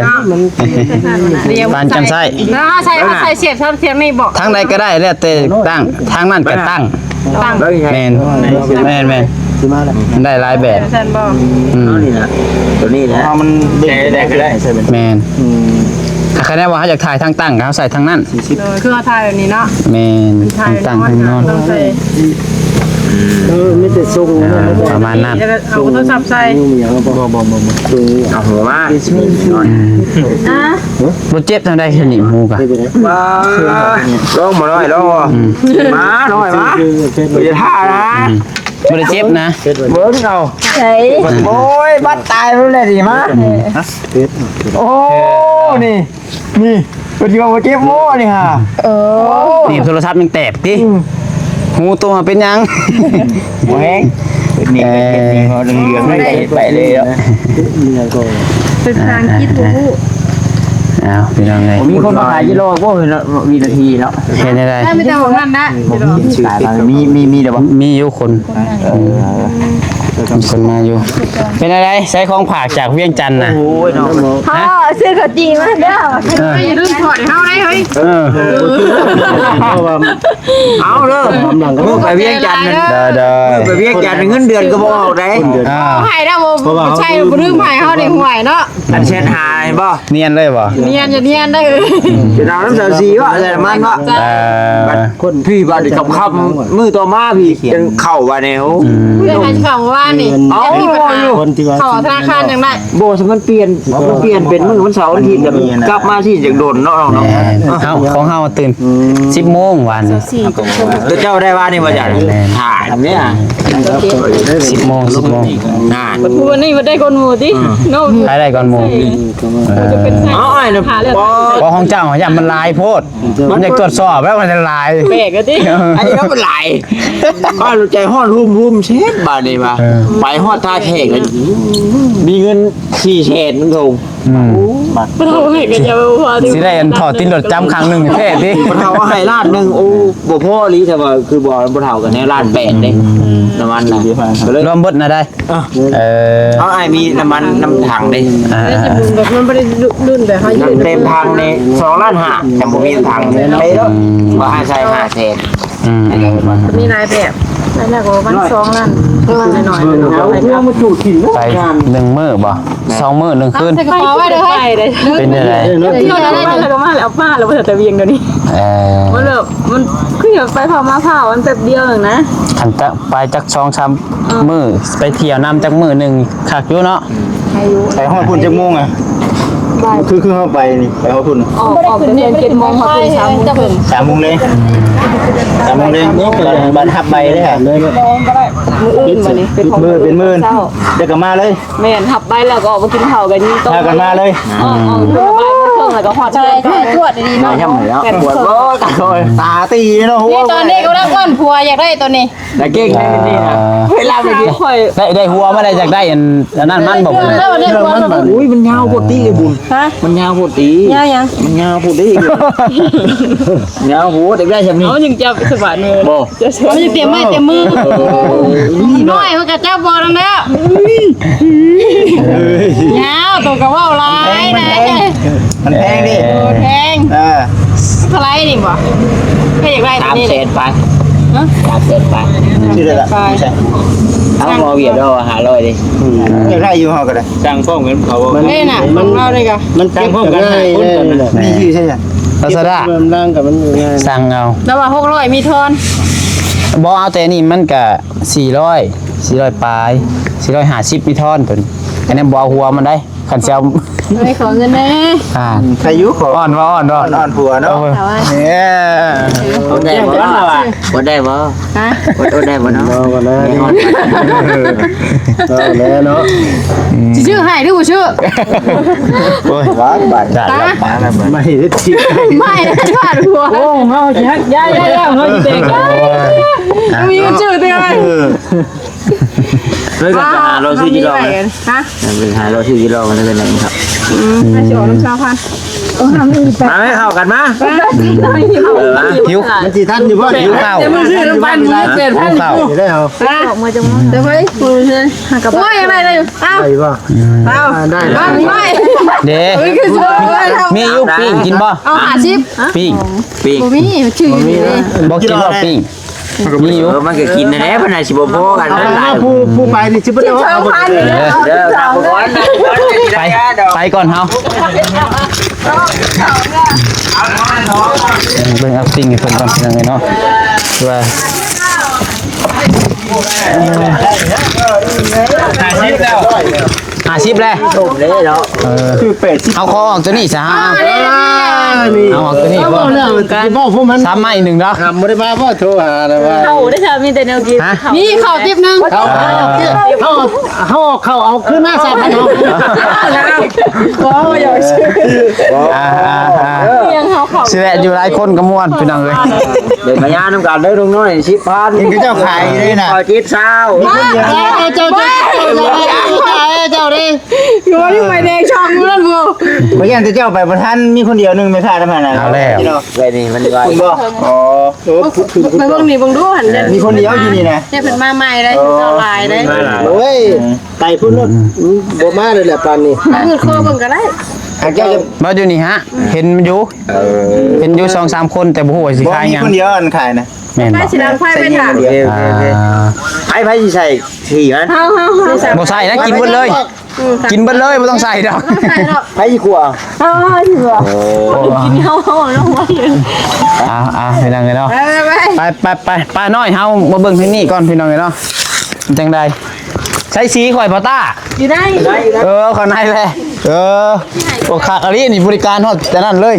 ປານກັນໃຊ້ ແລ້ວເຮົາໃສ່ ເຮົາໃສ່ສຽບ ສຽບນີ້ບໍ່ ທາງໃດກໍໄດ້ ແລ້ວແຕ່ຕັ້ງ ທາງນັ້ນກໍຕັ້ງ ຕັ້ງ ແມ່ນ ແມ່ນ ແມ່ນ ມັນໄດ້ຫຼາຍແບບ ຊັ້ນບໍ່ ອືມ ເອົານີ້ນະ ໂຕນີ້ນະ ເອົາມັນເບິ່ງໄດ້ກໍໄດ້ ແມ່ນ ອືມ ຖ້າຄະແນນວ່າເຮົາຢາກຖ່າຍທາງຕັ້ງ ກໍເຮົາໃສ່ທາງນັ້ນ ໂດຍ ຄືເຮົາຖ່າຍແບບນີ້ເນາະ ແມ່ນ ທາງຕັ້ງທາງນອນ ຕ້ອງໃສ່ ເອີ ມີແຕ່ຊົງ ອ່າ ປະມານນັ້ນ ແລ້ວກໍເອົາໂທລະສັບໃສ່ ບໍ່ ບໍ່ ບໍ່ ບໍ່ ເອົາຫົວມາ ອືມ ອ່າ ບໍ່ເຈັບທາງໃດ ສະໜິມຫູກະ ວ້າ ລອງມາໜ້ອຍ ລອງ ອືມ ມາໜ້ອຍ ມາ ຢ່າທ່ານະ ອືມ ບໍ່ໄດ້ເຈັບນະ ເບິ່ງເອົາ ໃສ ໂອ້ຍ ບັດຕາຍແລ້ວນີ້ ມາ ໂອ້ ນີ້ ນີ້ ເພິ່ນຊິວ່າບໍ່ເຈັບບໍ່ນີ້ຫາ ເອີ ນີ້ໂທລະສັບຍັງແຕກຕິ ອືມ ຫູໂຕເຮົາເປັນຫຍັງ ບໍ່ແຮງ ນີ້ ເອີ ເຮັດນີ້ເຮົາເຫຼືອງໆໄປ ໄປເລີຍເນາະ ເປັນພາສາອັງກິດບໍ່ຮູ້ ອ້າວ ພີ່ນ້ອງເອີຍ ມີຄົນມາຂາຍຢູ່ລອກບໍ່ ວິນາທີເນາະ ເຮັດແນວໃດ ມີແຕ່ຂອງນັ້ນນະ ມີ ມີ ມີແລ້ວບໍ່ ມີຢູ່ຄົນ ເອີ ມີຄົນມາຢູ່ ເປັນແນວໃດ ໃຊ້ຂອງຝາກຈາກວຽງຈັນນະ ໂອ້ຍເນາະ ພໍ່ ຊື້ເຂົ້າຈີ່ມາເດີ ເອີ ຢ່າລືມຖອດໃຫ້ເຮົາໄດ້ເຮີ້ຍ ເອີ ເອົາເດີ ມື້ໄປວຽງຈັນ ເດີ ເດີ ມື້ໄປວຽງຈັນເງິນເດືອນກໍບໍ່ອອກໄດ໋ ອ່າ ໃຫ້ແລ້ວບໍ່ ບໍ່ໃຊ້ ບໍ່ລືມໃຫ້ເຮົາໄດ້ຫວຍເນາະ ອັນແຊດຫາເຫັນບໍ່ ນຽນເລີຍບໍ່ ນຽນ ຢ່ານຽນໄດ໋ ຈະເອົານຳສາວສີເບາະ ໃສ່ນ້ຳມັນເບາະ ເອີ ບາດ ພີ່ບາດນີ້ຄ່ຳໆ ມື້ຕໍ່ມາພີ່ ຈັ່ງເຂົ້າບາດນີ້ ໂອ້ ອືມ ເພິ່ນໃຫ້ເຂົ້າວານນີ້ ເອົາ ເຂົ້າທະນາຄານຈັ່ງໃດ ບໍ່ ມັນປ່ຽນ ມັນປ່ຽນເປັນມື້ວັນເສົາວັນອາທິດ ແລ້ວກັບມາຊິຈັກດົນເນາະ ນ້ອງເນາະ ເຮົາ ຂອງເຮົາຕື່ນ ອືມ ສິບໂມງວານນີ້ ເຈົ້າໄດ້ວານນີ້ບໍ່ ຈານ ແມ່ນ ຖ້າອັນເນີ້ຍ ສິບໂມງ ສິບໂມງ ນານ ວັນນີ້ມັນໄດ້ກ່ອນໝູ່ຕິ ອືມ ເນາະ ໃຜໄດ້ກ່ອນໝູ່ ເອີ ເອົາອ້າຍນະ ບໍ່ ຂອງເຈົ້າຢ້ານມັນຫຼາຍໂພດ ມັນຢາກກວດສອບແລ້ວມັນຫຼາຍ ແປກກະຕິ ອັນນີ້ມັນຫຼາຍ ຂ້ອຍໃຈຮ້ອນຮຸ່ມໆ ເຊັດບາດນີ້ວ່າ ເອີ ໄປຮອດທ່າແຂກ ມີເງິນສີ່ແສນ ອືມ ບໍ່ເທົ່າໃຫ້ກໍຢ່າໄປວ່າ ຊິໄດ້ອັນທໍ່ຕິດລົດຈຳຄັ້ງໜຶ່ງແທ້ຕິ ບໍ່ເທົ່າໃຫ້ລ້ານໜຶ່ງ ໂອ້ ບໍ່ພໍອີ່ຫຼີ ແຕ່ວ່າຄືບໍ່ ບໍ່ເທົ່າກັນແນວລ້ານແປດເດ້ ອືມ ນ້ຳມັນນະ ລວມເບິດນະໄດ໋ ເອີ ເອີ ເອົາ ອ້າຍມີນ້ຳມັນນຳຖັງເດ້ ອ່າ ແບບມັນບໍ່ໄດ້ລຸ້ນແບບເຮົາຢືມ ເຕັມຖັງນີ້ສອງລ້ານຫ້າ ແຕ່ບໍ່ມີຖັງເດ້ ອືມ ວ່າໃຫ້ໃສ່ຫ້າແສນ ອືມ ອັນນີ້ມັນ ມີຫຼາຍແບບ ຫຼາຍແບບກໍປະມານສອງລ້ານ ນ້ອຍໆ ເບິ່ງເອົາ ເອົາມາຈູດຖິ້ມເນາະ ໄປໜຶ່ງມື້ບໍ່ ສອງມື້ໜຶ່ງຄືນ ເອົາໃສ່ກະເປົາໄວ້ເດີເຮີ້ຍ ເປັນຈັ່ງໃດ ເອີ ເອົາມາແລ້ວ ເອົາມາແລ້ວ ເອົາມາແລ້ວ ບໍ່ທັນໄດ້ວຽງດຽວນີ້ ເອີ ມັນແບບ ມັນຄືຢາກໄປຟ້າວມາຟ້າວ ມັນແປັບດຽວເອງນະ ຄັນຈະໄປຈັກສອງສາມ ເອີ ມື້ ໄປທ່ຽວນຳຈັກມື້ໜຶ່ງ ຄັກຢູ່ເນາະ ອືມ ໄປຮອດພຸ້ນຈັກໂມງອະ? ບ່າຍ ຄື ຄືເຮົາໄປນີ້ ໄປຮອດພຸ້ນ ອອກ ອອກແຕ່ເຮືອນເຈັດໂມງ ຮອດພຸ້ນສາມໂມງເຄິ່ງ ສາມໂມງແລງ ສາມໂມງແລງ ບັດ ບັດຮັບໃບເດ້ ມື້ອື່ນບັດນີ້ ເປັນມື້ ເປັນມື້ ເຊົ້າ ແລ້ວກໍມາເລີຍ ແມ່ນ ຮັບໃບແລ້ວກໍອອກມາກິນເຂົ້າກັນ ຍິງໂຕ ພາກັນມາເລີຍ ອອກ ອອກ ອອກບ່າຍໂມງເຄິ່ງ ແລ້ວກໍຮອດ ໃຊ່ ເຮືອນ ໃຊ່ ກວດດີໆເນາະ ແມ່ນແລ້ວ ກວດບໍ່ ຕາຕີເນາະ ນີ້ຕອນນີ້ກຳລັງອ້ອນຜົວ ຢາກໄດ້ຕອນນີ້ ແລ້ວເກັ່ງໄດ້ນີ້ນະ ເອີ ເວລາໄປ ຂ້ອຍ ໄດ້ ໄດ້ຫົວມາໄດ້ ຢາກໄດ້ອັນ ອັນນັ້ນມັນບໍ່ ເອີ ເອີ ມັນ ໂອ້ຍ ມັນຍາວໂພດຕິໄອ້ບຸນ ຮະ ມັນຍາວໂພດຕິ ຍາວຫຍັງ ມັນຍາວໂພດຕິ ຍາວໂພດ ຢາກໄດ້ຊ່ຳນີ້ ເອົາ ຍັງຈັບສະບາດມື ບໍ່ ເອົາ ຍັງຕຽມໄມ້ຕຽມມື ເອີ ນ້ອຍມັນກໍຈັບບໍ່ນຳແລ້ວ ຍາວ ໂຕກໍເວົ້າຫຼາຍນະ ມັນແພງເດ້ ໂອ້ ແພງ ເອີ ເທົ່າໃດນີ້ບໍ່ ກໍຢາກໄດ້ຕົວນີ້ ສາມແສນປາຍ ຮະ ສາມແສນປາຍ ຊື້ໄດ້ລະ ສາມແສນປາຍ ເອົາ ໝໍຫວຽດເອົາຫ້າຮ້ອຍເດ້ ອືມ ຢາກໄດ້ຢູ່ເຮົາກໍໄດ້ ສັ່ງພ້ອມກັນເຂົາບໍ່ ມັນ ນີ້ນະ ມັນ ຂອງເຮົານີ້ກະ ມັນເກັບກັບງ່າຍ ມີຢູ່ໃສ ລາຊາດ້າ ເບິ່ງລາງກັບມັນງ່າຍ ສັ່ງເອົາ ແລ້ວວ່າຫົກຮ້ອຍມີທອນ ບໍ່ ເອົາແຕ່ນີ້ມັນກະສີ່ຮ້ອຍ ສີ່ຮ້ອຍປາຍ ສີ່ຮ້ອຍຫ້າສິບມີທອນຕົວນີ້ ອັນນີ້ບໍ່ເອົາຫົວມັນໄດ້ ຄັນຊິເອົາ ເອີຍ ຂໍເງິນແດ່ ອ່າ ໃຜຢູ່ຂໍ ອ່ອນບໍ່ ອ່ອນບໍ່ ອ່ອນຜົວເນາະ ເອີ ເອີ ອົດໄດ້ບໍ່ລາວວ່າ ອົດໄດ້ບໍ່ ຮະ ອົດ ອົດໄດ້ບໍ່ເນາະ ບໍ່ ບໍ່ໄດ້ ເອົາແລ້ວເນາະ ອືມ ຊິຊື້ໃຫ້ຫຼືບໍ່ຊື້ ໂອ້ຍ ບາດບາດ ໄມ່ເຮັດຊິ ໄມ່ ໂອ້ ເຮົາຊິຮັກ ຢ່າ ຢ່າ ຢ່າ ເຮົາຊິແຕກ ມີເງິນຊື້ເທື່ອ ເອີ ເລີຍກໍຫາເຮົາຊື້ຈີລອງ ຮະ ໄປຫາເຮົາຊື້ຈີລອງກັນເລີຍນະ ອືມ ອືມ ຊິອອກນຳຊາວພັນ ເອີ ມາໃຫ້ເຂົ້າກັນມາ ເອີ ມາ ຫິວ ມັນຊິທັນຢູ່ບໍ່ ຫິວເຂົ້າ ແຕ່ມື້ຊື້ນຳກັນ ຫິວເຂົ້າ ໄດ້ເອົາ ອອກມາຈັງ ເດີໄປ ໂອ້ຍ ຢາກໄດ້ ໄດ້ຢູ່ ເອົາ ໄດ້ບໍ່ ເອົາ ໄດ້ ໄດ້ ເດ້ ເອີ ຄືຊິບໍ່ໄດ້ ມີຢູ່ ປີ້ງກິນບໍ່ ເອົາຫ້າສິບ ປີ້ງ ປີ້ງ ບໍ່ມີ ຊື່ຢູ່ນີ້ເດ້ ບໍ່ກິນບໍ່ ປີ້ງ ມີຢູ່ ເອີ ມັນກໍກິນນັ້ນແຫຼະ ເພິ່ນອາດຊິບໍ່ພໍກັນ ເອົາ ຫຼາຍ ຜູ້ ຜູ້ໄປນີ້ຊິບໍ່ໄດ້ເອົາ ເດີ ເດີ ໄປ ໄປກ່ອນເຮົາ ເບິ່ງ acting ໃຫ້ເພິ່ນກ່ອນ ພີ່ນ້ອງເອີຍເນາະ ວ່າ ຫ້າສິບແລ້ວ ຫ້າສິບແລ້ວ ເອີ ຄືແປດສິບ ເຮົາຂໍອອກຕົວນີ້ຊະ ເຮົາ ເອີ ນີ້ ເອົາອອກຕົວນີ້ ເວົ້າເລື່ອງກັນ ເວົ້າພວກມັນ ສາມໄມ້ໜຶ່ງເນາະ ບໍ່ໄດ້ມາບໍ່ໂທຫາແລ້ວວ່າ ເຂົ້າໄດ້ຊະ ມີແຕ່ແນວກິນ ຮະ ເຂົ້າ ມີເຂົ້າຕິບໜຶ່ງ ເຂົ້າ ເຂົ້າ ເຮົາເຂົ້າເອົາຄືນມາຊະ ເຮົາ ບໍ່ ບໍ່ຢາກຊື້ ອ່າ ອ່າ ອ່າ ເອີ ຍັງເຮົາເຂົ້າ ຊິແວະຢູ່ຫຼາຍຄົນກໍມ່ວນ ພີ່ນ້ອງເອີຍ ເປັນພະຍານນຳກັນເດີ ລຸງນ້ອຍ ສິບພັນ ເຫັນເຂົາເຈົ້າຂາຍຢູ່ເດ້ນະ ເຂົ້າເຈັດຊາວ ເຈົ້າ ເຈົ້າ ເຈົ້າເດ້ ຢູ່ວ່າຢູ່ໄຟແດງຊ່ອງຢູ່ນັ້ນບໍ່ ຂ້ອຍຢ້ານແຕ່ເຈົ້າໄປບໍ່ທັນ ມີຄົນດຽວໜຶ່ງແມ່ຄ້ານຳຫັ້ນນະ ເອົາແລ້ວ ໄປນີ້ມັນໄວ ບໍ່ ອໍ ໂອ້ ໄປເບິ່ງນີ້ເບິ່ງດູຫັ້ນ ເອີ ມີຄົນດຽວຢູ່ນີ້ນະ ແຕ່ເພິ່ນມາໃໝ່ເດ້ ເຂົາຫຼາຍເດ້ ໂອ້ຍ ໄປພຸ້ນໂລດ ອືມ ບໍ່ມາເລີຍແຫຼະປານນີ້ ມືດຄໍເບິ່ງກໍໄດ້ ຫາກເຈົ້າຈະ ມາຢູ່ນີ້ຫະ ເຫັນຢູ່ ເອີ ເຫັນຢູ່ສອງສາມຄົນ ແຕ່ບໍ່ຮູ້ວ່າຊິຂາຍຫຍັງ ມີຄົນດຽວອັນຂາຍນະ ແມ່ນບໍ່ ໄປຊິດັງໄຟໄປຖ້າ ໂອເຄ ໂອເຄ ອ່າ ໃຜ ໃຜຊິໃສ່ສີມັນ ເຮົາ ເຮົາ ເຮົາ ບໍ່ໃສ່ນະ ກິນເບິດເລີຍ ອືມ ກິນເບິດເລີຍ ບໍ່ຕ້ອງໃສ່ດອກ ບໍ່ໃສ່ດອກ ໃຜຊິຂົ້ວ ເຮົາ ເຮົາຊິຂົ້ວ ໂອ້ ກິນເຮົາ ເຮົາເນາະ ອ່າ ອ່າ ພີ່ນ້ອງເອີຍເນາະ ໄປ ໄປ ໄປ ໄປ ປ້ານ້ອຍ ເຮົາມາເບິ່ງທາງນີ້ກ່ອນ ພີ່ນ້ອງເອີຍເນາະ ເປັນຈັ່ງໃດ ໃສ່ສີຂ້ອຍບໍ່ຕ້າ ຢູ່ໄດ້ ເອີ ເຂົ້າໃນແຫຼະ ເອີ ໂອ້ ຄັກອີ່ຫຼີນີ້ ບໍລິການຮອດແຕ່ນັ້ນເລີຍ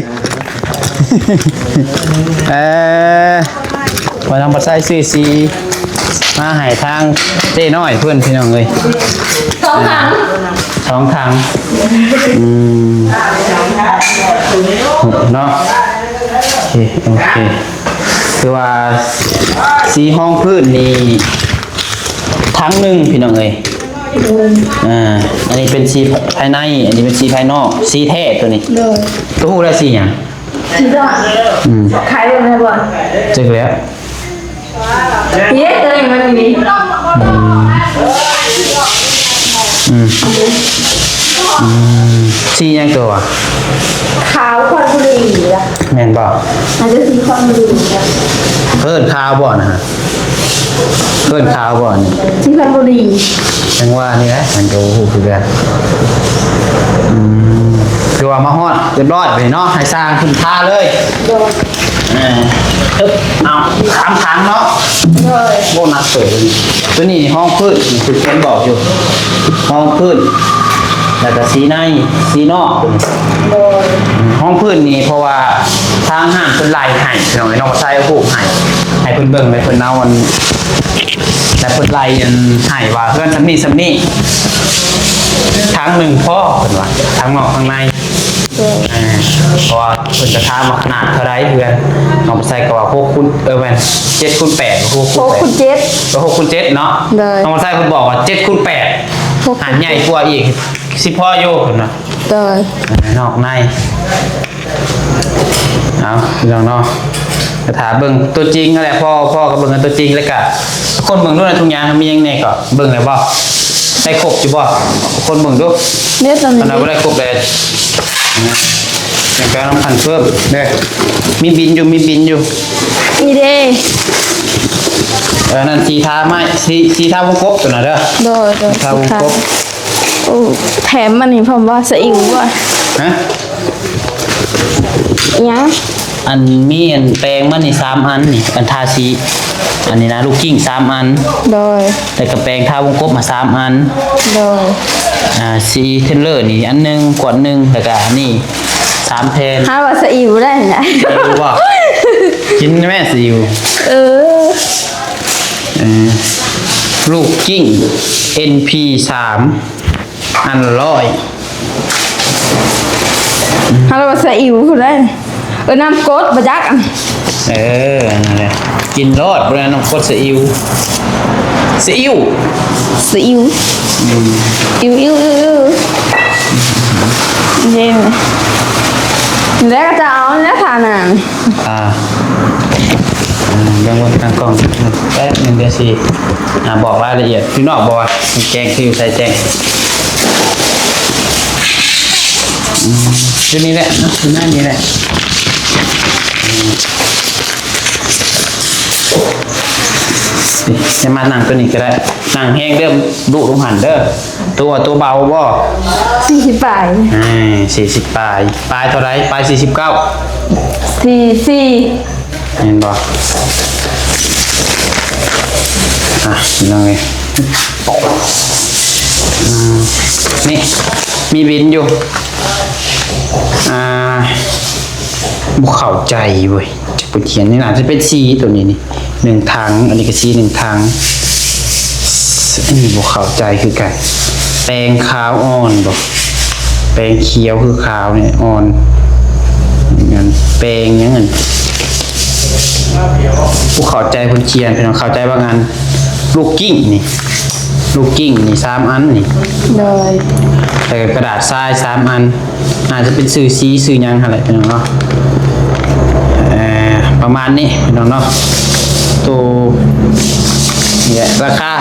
ເອີ ວ່າທາງບັດໄຊຊື້ສີມາໃຫ້ທາງເຈ້ນ້ອຍເພິ່ນ ພີ່ນ້ອງເອີຍ ສອງຖັງ ສອງຖັງ ອືມ ເນາະ ໂອເຄ ໂອເຄ ຄືວ່າສີຮອງພື້ນນີ້ ຖັງໜຶ່ງ ພີ່ນ້ອງເອີຍ ອ່າ ອັນນີ້ເປັນສີພາຍໃນ ອັນນີ້ເປັນສີພາຍນອກ ສີແທ້ຕົວນີ້ ໂດຍ ໂຕຮູ້ແລ້ວສີຫຍັງ? ສີດອກ ອືມ ຂາຍເບິ່ງໄດ້ບໍ່? ຈັກແລ້ວ ເຮັດຕົວນີ້ມັນນີ້ ອືມ ອືມ ອືມ ສີຫຍັງຕົວະ? ຂາວຄອນບຸລີລະ ແມ່ນບໍ່? ອາດຈະສີຄອນບຸລີລະ. ເອີ້ນຂາວບໍ່ນະ? ເອີ້ນຂາວບໍ່ນີ້? ສີຄອນບຸລີ. ຈັ່ງວ່ານີ້ແຫຼະ ມັນກໍບໍ່ຮູ້ຄືກັນ. ອືມ ຄືວ່າມາຮອດຮຽບຮ້ອຍບາດນີ້ເນາະ ໃຫ້ຊ່າງເພິ່ນທາເລີຍ. ໂດຍ. ເອີ ເອົາ ສາມຖັງເນາະ. ໂດຍ. ໂອ້ ໜັກເຕີບ. ຕົວນີ້ຮອງພື້ນ ຄືເພິ່ນບອກຢູ່ ຮອງພື້ນ ແລ້ວກໍສີໃນ ສີນອກ. ໂດຍ. ອືມ ຮອງພື້ນນີ້ ເພາະວ່າທາງຮ້ານເພິ່ນໄລ່ໃຫ້ ພີ່ນ້ອງເອີຍ ນ້ອງໄຊເອົາຮູບໃຫ້ ໃຫ້ເພິ່ນເບິ່ງ ໃຫ້ເພິ່ນເອົາອັນ ແລ້ວເພິ່ນໄລ່ອັນໃຫ້ວ່າເຮືອນສ່ຳນີ້ສ່ຳນີ້ ທາງໜຶ່ງພໍ ເພິ່ນວ່າ ທາງນອກທາງໃນ. ໂດຍ. ເອີ ເພາະວ່າເພິ່ນກະຖາມວ່າຂະໜາດເທົ່າໃດເຮືອນ ນ້ອງໄຊກໍວ່າຫົກຄູນ ເອີ ແມ່ນ ເຈັດຄູນແປດ ຫົກຄູນແປດ ຫົກຄູນເຈັດ ເອີ ຫົກຄູນເຈັດເນາະ. ໂດຍ. ນ້ອງໄຊເພິ່ນບອກວ່າເຈັດຄູນແປດ ຫົກ ຫາໃຫຍ່ກວ່າອີກ ຊິພໍຢູ່ເພິ່ນວ່າ. ໂດຍ. ເອີ ນອກໃນ ເອົາ ພີ່ນ້ອງເນາະ ກະຖ້າເບິ່ງຕົວຈິງຫັ້ນແຫຼະ ພໍ ພໍກໍເບິ່ງຕົວຈິງ ແລ້ວກະຄົນເບິ່ງດູໃນທຸງຍາງມີຫຍັງແດ່ ກໍເບິ່ງແລ້ວບໍ່? ໄດ້ຄົບຢູ່ບໍ່? ຄົນເບິ່ງດູ ເດັດອັນນີ້ ອັນນັ້ນບໍ່ໄດ້ຄົບແລ້ວ ອືມ ຍັງໄປເອົານຳຄັນເພີ່ມເດີ ມີບິນຢູ່ ມີບິນຢູ່ ນີ້ເດ້. ເອີ ນັ້ນສີທາໄມ້ ສີ ສີທາວົງກົບຕົວນັ້ນເດີ. ໂດຍ ໂດຍ ທາວົງກົບ. ໂອ້ ແຖມມັນນີ້ພ້ອມວ່າ ສະອິ້ວວ່າ ຮະ? ອີຫຍັງ? ອັນມີອັນແປງມັນນີ້ສາມອັນນີ້ ອັນທາສີ ອັນນີ້ນະ ລູກກິ້ງສາມອັນ. ໂດຍ. ແລ້ວກໍແປງທາວົງກົບມາສາມອັນ. ໂດຍ. ອ່າ ສີເທນເລີນີ້ອັນໜຶ່ງ ຂວດໜຶ່ງ ແລ້ວກໍອັນນີ້ສາມແຜ່ນ. ຫາວ່າສະອິ້ວໄດ້ນະ ສະອິ້ວບໍ່? ກິນແມ່ສະອິ້ວ. ເອີ ເອີ ລູກກິ້ງເອັນພີສາມ ອັນລະຮ້ອຍ. ເຮົາລະວ່າສະອິ້ວພຸ້ນເດ້. ເອີ ນ້ຳກົດບໍ່ຈັກ. ເອີ ນັ້ນແຫຼະ ກິນໂລດ ບໍ່ໄດ້ນ້ຳກົດສະອິ້ວ ສະອິ້ວ ສະອິ້ວ. ອືມ ອິ້ວໆໆໆ ເດ້. ແລ້ວກໍຈະເອົາແລ້ວທ່ານາງ. ອ່າ ເບິ່ງ ເບິ່ງທາງກ້ອງແປັບໜຶ່ງ ດຽວຊິ ອ່າ ບອກລາຍລະອຽດຢູ່ນອກບໍ່ວ່າ ແຈ້ງຄືຢູ່ໃສ ແຈ້ງ ອືມ ຢູ່ນີ້ແຫຼະເນາະ ຢູ່ໜ້ານີ້ແຫຼະ. ອືມ ນີ້ ຈະມານັ່ງຕົວນີ້ກໍໄດ້ ນັ່ງແຮງເດີ ດຸລົງຫັ້ນເດີ. ຕົວ ຕົວເບົາບໍ່? ສີ່ສິບປາຍ. ເອີ ສີ່ສິບປາຍ. ປາຍເທົ່າໃດ? ປາຍສີ່ສິບເກົ້າ. ສີ່ສິບສີ່. ເຫັນບໍ່? ອ່ະ ພີ່ນ້ອງເອີຍ ອືມ ນີ້ ມີບິນຢູ່ ອ່າ ບໍ່ເຂົ້າໃຈເວີຍ ຈັກເພິ່ນຂຽນ ນີ້ໜ້າຈະເປັນສີຕົວນີ້ນີ້ ໜຶ່ງຖັງ ອັນນີ້ກໍສີໜຶ່ງຖັງ ອັນນີ້ບໍ່ເຂົ້າໃຈຄືກັນ ແປງຂາວອ່ອນບໍ່ ແປງຂຽວຄືຂາວນີ້ອ່ອນ ແປງຫຍັງຫັ້ນ ບໍ່ເຂົ້າໃຈເພິ່ນຂຽນ ພີ່ນ້ອງເຂົ້າໃຈບາງອັນ ລູກກິ້ງນີ້ ລູກກິ້ງນີ້ສາມອັນນີ້ ໂດຍ ແລ້ວກໍກະດາດຊາຍສາມອັນ. ອາດຈະເປັນຊື່ສີຊື່ຫຍັງຫັ້ນແຫຼະ ພີ່ນ້ອງເນາະ ເອີ ປະມານນີ້ ພີ່ນ້ອງເນາະ ໂຕນີ້ແຫຼະ ລາຄາ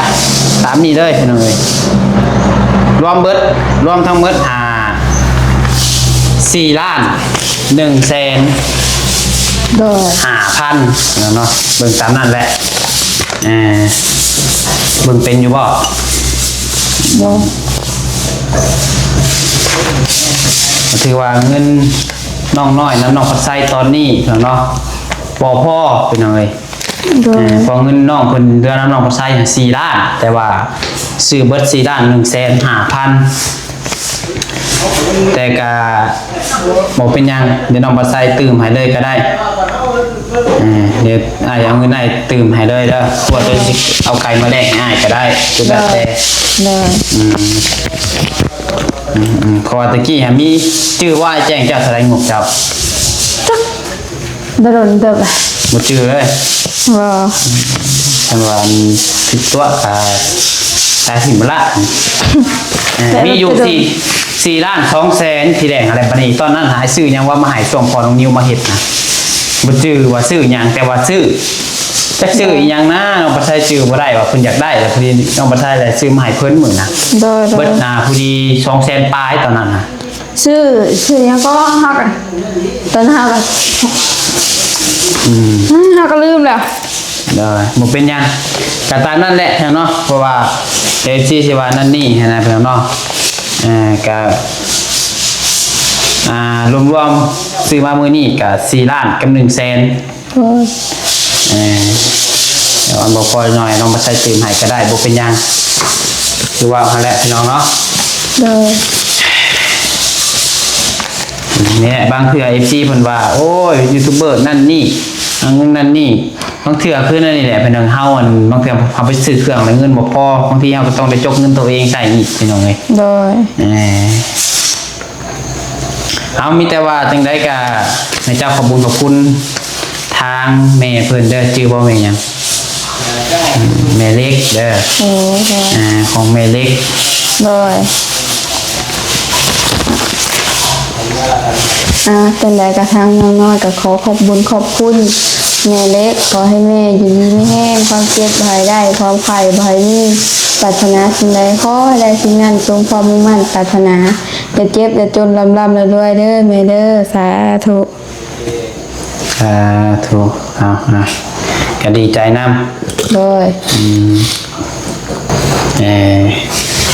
ຕາມນີ້ເລີຍ ພີ່ນ້ອງເອີຍ ລວມເບິດ ລວມທັງໝົດ ອ່າ ສີ່ລ້ານໜຶ່ງແສນ ໂດຍ ຫ້າພັນ ພີ່ນ້ອງເນາະ ເບິ່ງຕາມນັ້ນແຫຼະ ເອີ ເບິ່ງເປັນຢູ່ບໍ່? ບໍ່ ກໍຖືວ່າເງິນນ້ອງນ້ອຍນຳນ້ອງພັດໄຊຕອນນີ້ເນາະ ບໍ່ພໍ ພີ່ນ້ອງເອີຍ ໂດຍ ເອີ ເພາະເງິນນ້ອງເພິ່ນເດືອນນຳນ້ອງພັດໄຊຫັ້ນສີ່ລ້ານ ແຕ່ວ່າຊື້ເບິດສີ່ລ້ານໜຶ່ງແສນຫ້າພັນ ແຕ່ກະບໍ່ເປັນຫຍັງ ດຽວນ້ອງບັດໄຊຕື່ມໃຫ້ເລີຍກໍໄດ້ ເອີ ດຽວອ້າຍເອົາເງິນໃຫ້ຕື່ມໃຫ້ເລີຍເດີ ເພາະວ່າຈະຊິເອົາໄກ່ມາແລກໃຫ້ອ້າຍກໍໄດ້ ຄືແລ້ວແຕ່ ໂດຍ ອືມ ອືມ ເພາະວ່າຕະກີ້ຫາມີຈື່ວ່າແຈ້ງເຈົ້າເທົ່າໃດງົບເຈົ້າ? ຈັກ ໂດນເຕີບລະ ບໍ່ຈື່ເລີຍ ບໍ່ ຄັນວ່າອັນຜິດຕົວະກະຕາຍຖິ້ມລະ ເອີ ມີຢູ່ສີ່ ສີ່ລ້ານສອງແສນ ທີ່ແດງຫັ້ນແຫຼະ ບັດນີ້ຕອນນັ້ນຫາຊື້ຫຍັງວ່າມາໃຫ້ຊ່ວງພໍ່ນ້ອງນິວມາເຮັດນະ ບໍ່ຈື່ວ່າຊື້ຫຍັງ ແຕ່ວ່າຊື້ ຈັກຊື້ອີ່ຫຍັງນະ ນ້ອງປະໄຊຈື່ບໍ່ໄດ້ວ່າເພິ່ນຢາກໄດ້ ແລ້ວພໍດີນ້ອງປະໄຊໄດ້ຊື້ມາໃຫ້ເພິ່ນມື້ນະ ໂດຍໆ ເບິດນະ ພໍດີສອງແສນປາຍຕອນນັ້ນນະ. ຊື່ ຊື່ຫຍັງກໍ ເຮົາກໍ ຕອນເຮົາກໍ ອືມ ເຮົາກໍລືມແລ້ວ. ໂດຍ ບໍ່ເປັນຫຍັງ ກໍຕາມນັ້ນແຫຼະເນາະ ເພາະວ່າ ເອັຟຊີ ຊິວ່ານັ້ນນີ້ຫັ້ນນະເນາະ. ເອີ ກໍ ອ່າ ລວມໆ ຊື້ມາມື້ນີ້ກໍສີ່ລ້ານກັບໜຶ່ງແສນ. ໂອ້ຍ ເອີ ແຕ່ວ່າບໍ່ພໍໜ້ອຍ ນ້ອງມາໃຊ້ຕື່ມໃຫ້ກໍໄດ້ ບໍ່ເປັນຫຍັງ ຄືວ່າຫັ້ນແຫຼະພີ່ນ້ອງເນາະ. ໂດຍ ນີ້ແຫຼະ ບາງເທື່ອ ເອັຟຊີ ເພິ່ນວ່າ ໂອ້ຍ ຢູທູບເບີນັ້ນນີ້ ອັນນັ້ນນີ້ ບາງເທື່ອຄືນັ້ນນີ້ແຫຼະ ເພິ່ນເຮົາ ອັນ ບາງເທື່ອເຮົາໄປຊື້ເຄື່ອງແລ້ວເງິນບໍ່ພໍ ບາງທີເຮົາກໍຕ້ອງໄດ້ຈົກເງິນໂຕເອງໃຊ້ອີກ ພີ່ນ້ອງເອີຍ. ໂດຍ ເອີ ເອົາ ມີແຕ່ວ່າຈັ່ງໃດກໍໃຫ້ເຈົ້າຂອບບຸນຂອບຄຸນທາງແມ່ເພິ່ນເດີ ຈື່ບໍ່ແມ່ຫຍັງ? ອືມ ແມ່ເລັກເດີ. ໂອ້ ໂດຍ ອ່າ ຂອງແມ່ເລັກ. ໂດຍ ອ່າ ຈັ່ງໃດກໍທາງນ້ອງນ້ອຍກໍຂໍຂອບບຸນຂອບຄຸນແມ່ເລັກ ຂໍໃຫ້ແມ່ຢູ່ດີມີແຮງ ຄວາມເຈັບບໍ່ໃຫ້ໄດ້ ຄວາມໄຂ້ບໍ່ໃຫ້ມີ ປາດຖະໜາສິ່ງໃດຂໍໃຫ້ໄດ້ສິ່ງນັ້ນ ສົມຄວາມມຸ່ງໝັ້ນປາດຖະໜາ. ຢ່າເຈັບຢ່າຈົນ ລ່ຳໆລວຍໆເດີແມ່ເດີ ສາທຸ ສາທຸ. ເອົາ ເອົາ ກໍດີໃຈນຳ. ໂດຍ ອືມ ເອີ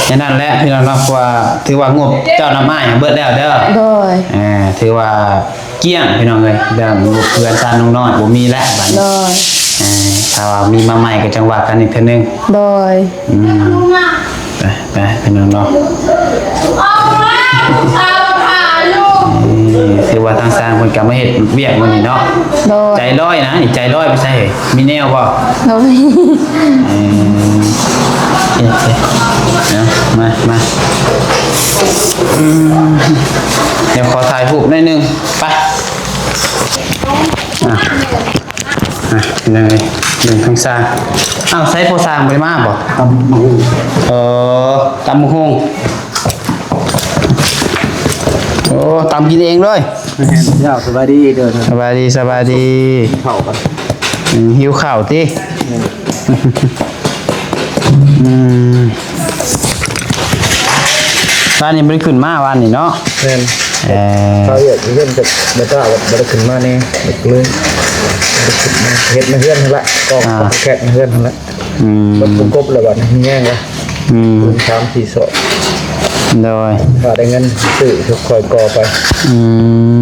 ແຄ່ນັ້ນແຫຼະພີ່ນ້ອງເນາະ ເພາະວ່າຖືວ່າງົບເຈົ້ານຳອ້າຍເບິດແລ້ວເດີ. ໂດຍ ເອີ ຖືວ່າ ກ້ຽງພີ່ນ້ອງເອີຍ ເລື່ອງເຮືອນຊານນ້ອງນ້ອຍບໍ່ມີແລ້ວບາດນີ້. ໂດຍ ເອີ ຖ້າວ່າມີມາໃໝ່ກໍຈັ່ງວ່າກັນອີກເທື່ອໜຶ່ງ. ໂດຍ ອືມ ໄປ ໄປພີ່ນ້ອງເນາະ. ອືມ ຖືວ່າທາງຊ່າງເພິ່ນກໍມາເຮັດວຽກມື້ນີ້ເນາະ. ໂດຍ ໃຈລອຍນະ ນີ້ໃຈລອຍໄປໃສ ມີແນວບໍ່? ໂດຍ ເອີ ເອີ ເອີ ເອົາ ມາ ມາ ອືມ ດຽວຂໍຖ່າຍຮູບໜ້ອຍໜຶ່ງ ໄປ ອ່ະ ອ່ະ ຍັງໄງ ເບິ່ງທາງຊ່າງ. ອ້າວ ໃສພໍ່ຊ່າງບໍ່ໄດ້ມາບໍ່? ຕຳບັກຫຸ່ງ ເອີ ຕຳບັກຫຸ່ງ. ໂອ້ ຕຳກິນເອງເລີຍ. ແມ່ນ ເຈົ້າ ສະບາຍດີເດີ. ສະບາຍດີ ສະບາຍດີ. ເຂົ້າກັນ ອືມ ຫິວເຂົ້າຕິ? ແມ່ນ ອືມ ວານນີ້ບໍ່ໄດ້ຂຶ້ນມາ ວານນີ້ເນາະ. ແມ່ນ ເອີ ເຂົາວຽກເຮືອນກັບແມ່ຕາ ບໍ່ໄດ້ຂຶ້ນມາແດ່ ເລີຍບໍ່ໄດ້ຂຶ້ນມາ ເຮັດໃນເຮືອນຫັ້ນລະ ກໍ ອ່າ ແຂກໃນເຮືອນຫັ້ນລະ. ອືມ ເບິດບໍ່ຄົບແລ້ວບັດນີ້ ມີແຮງລະ. ອືມ ສາມສີ່ຊອກ. ໂດຍ ຖ້າໄດ້ເງິນຊື້ ຄ່ອຍກໍ່ໄປ. ອືມ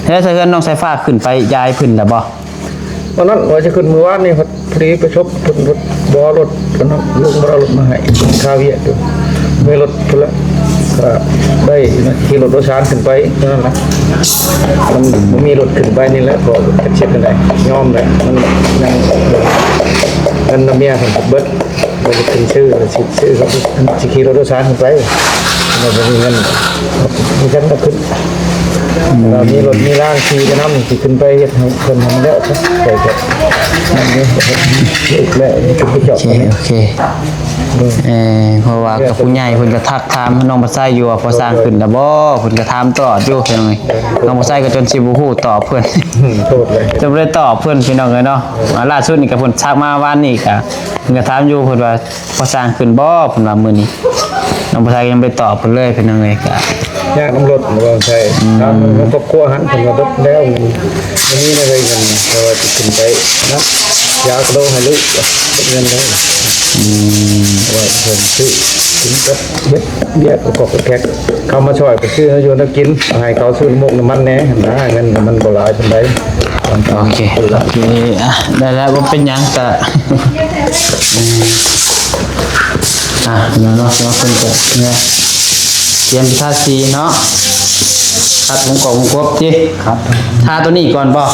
ແລ້ວເຮືອນນ້ອງສາຍຟ້າຂຶ້ນໄປຍ້າຍຂຶ້ນແລ້ວບໍ່? ຕອນນັ້ນວ່າຈະຂຶ້ນມື້ວານນີ້ ພໍດີໄປຊົບເພິ່ນ ບໍ່ເອົາລົດ ຕອນນັ້ນລຸງບໍ່ໄດ້ເອົາລົດມາໃຫ້ ຄາວຽກຢູ່ ມີລົດພຸ້ນລະ ກໍໄດ້ຂີ່ລົດໂດຍສານຂຶ້ນໄປເທົ່ານັ້ນລະ. ມັນບໍ່ມີລົດຂຶ້ນໄປນີ້ແຫຼະ ກໍຈັກຊິເຮັດຈັ່ງໃດ ຍອມແຫຼະ. ມັນຍັງ ເງິນນຳເມຍເພິ່ນເບິດ ບໍ່ໄດ້ຂຶ້ນຊື້ ຊິຊື້ ຊິຂີ່ລົດໂດຍສານຂຶ້ນໄປ ບໍ່ມີເງິນ ມີແຕ່ຂຶ້ນ ອືມ ເຮົາມີລົດມີລາງຂີ່ໄປນຳ ຊິຂຶ້ນໄປເຮັດໃຫ້ເພິ່ນໃຫ້ມັນແລ້ວໄປ ໄປເຖາະ ແລ້ວຂຶ້ນໄປເຈາະ. ໂອເຄ ໂອເຄ ເອີ ເພາະວ່າກັບຜູ້ໃຫຍ່ເພິ່ນກໍທັກຖາມນ້ອງປະໄຊຢູ່ວ່າ ພໍສ້າງຂຶ້ນແລ້ວບໍ່? ເພິ່ນກໍຖາມຕອດຢູ່ ພີ່ນ້ອງເອີຍ. ນ້ອງປະໄຊກໍຈົນຊິບໍ່ຮູ້ຕອບເພິ່ນ ໂທດເລີຍ ຈົນບໍ່ໄດ້ຕອບເພິ່ນ ພີ່ນ້ອງເອີຍເນາະ. ອ່າ ລ່າສຸດນີ້ກໍເພິ່ນທັກມາວານນີ້ ກໍເພິ່ນກໍຖາມຢູ່ ເພິ່ນວ່າ ພໍສ້າງຂຶ້ນບໍ່? ເພິ່ນວ່າມື້ນີ້ ນ້ອງປະໄຊກໍຍັງບໍ່ໄດ້ຕອບເພິ່ນເລີຍ ພີ່ນ້ອງເອີຍ. ກໍຍາກນຳລົດ ນ້ອງປະໄຊ ອືມ ຖາມຄອບຄົວຫັ້ນ ເພິ່ນວ່າເບິດແລ້ວ ບໍ່ມີແນວໃດເງິນ ແຕ່ວ່າຊິຂຶ້ນໄປນຳ ຢາກະໂດໃຫ້ລູກ ເກັບເງິນໄດ້. ອືມ ວ່າເພິ່ນຊື້ກິນກັບເຮັດວຽກກະກອກກະແກກ ເຂົາມາຊ່ອຍໄປຊື້ແນວຢູ່ແນວກິນ ໃຫ້ເຂົາຊື້ນ້ຳມັນແດ່ຫັ້ນນະ ເງິນມັນບໍ່ຫຼາຍປານໃດ. ໂອເຄ ໂອເຄ ອ່ະ ໄດ້ແລ້ວ ບໍ່ເປັນຫຍັງ ກະ ອືມ ອ່ະ ເນາະ ເນາະ ເນາະ ເພິ່ນກະ ເນາະ ກຽມທາສີເນາະ ຂັດວົງກອກວົງກົບຕິ ຂັດ ທາໂຕນີ້ກ່ອນບໍ່?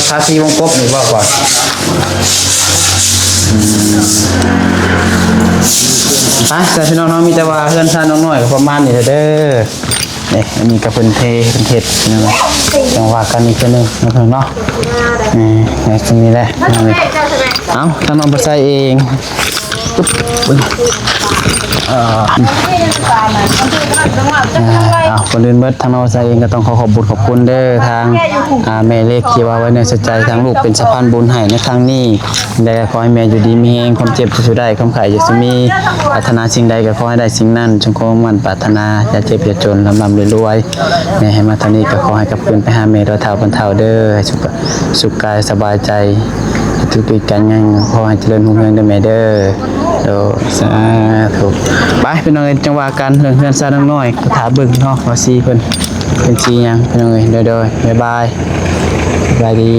ທາສີວົງກົບນີ້ບໍ່ກ່ອນ? ອືມ ໄປ ແຕ່ພີ່ນ້ອງເນາະ ມີແຕ່ວ່າເຮືອນຊານນ້ອງນ້ອຍກໍປະມານນີ້ແຫຼະເດີ. ນີ້ ອັນນີ້ກໍເພິ່ນເທ ເພິ່ນເຮັດ ພີ່ນ້ອງ ຈັ່ງວ່າກັນອີກເທື່ອໜຶ່ງເນາະ ພີ່ນ້ອງເນາະ. ເອີ ໃນຊ່ວງນີ້ແຫຼະ ພີ່ນ້ອງເອີຍ. ເອົ້າ ທາງນ້ອງປະໄຊເອງ ເອີ ເອົ້າ ກ່ອນອື່ນເໝິດ ທາງນ້ອງສາເອງກໍຕ້ອງຂໍຂອບບຸນຂອບຄຸນເດີ ທາງ ອ່າ ແມ່ເລັກທີ່ວ່າໄວ້ເນື້ອໃສ່ໃຈ ທາງລູກເປັນສະພານບຸນໃຫ້ໃນຄັ້ງນີ້ ແລະ ກໍຂໍໃຫ້ແມ່ຢູ່ດີມີແຮງ ຄວາມເຈັບຈະສູ່ໄດ້ ຄວາມໄຂ້ຈະສູ່ມີ ປາດຖະໜາສິ່ງໃດກໍຂໍໃຫ້ໄດ້ສິ່ງນັ້ນ ຈົ່ງຄວາມມຸ່ງໝັ້ນປາດຖະໜາ ຢ່າເຈັບຢ່າຈົນ ລ່ຳໆລວຍໆ ແມ່ໃຫ້ມາເທົ່ານີ້ກໍຂໍໃຫ້ກັບຄືນໄປຫາແມ່ຮ້ອຍເທົ່າພັນເທົ່າເດີ ໃຫ້ສຸກ ສຸກກາຍສະບາຍໃຈ ທຸລະກິດການງານຂໍໃຫ້ຈະເລີນຮຸ່ງເຮືອງເດີແມ່ເດີ. ໂດຍ ສາທຸ ໄປພີ່ນ້ອງເອີຍ ຈັ່ງວ່າກັນເລື່ອງເຮືອນຊານນາງນ້ອຍ ກໍຖ້າເບິ່ງເນາະວ່າສີເພິ່ນເປັນສີຫຍັງພີ່ນ້ອງເອີຍ. ໂດຍໆ ບາຍບາຍ ສະບາຍດີ.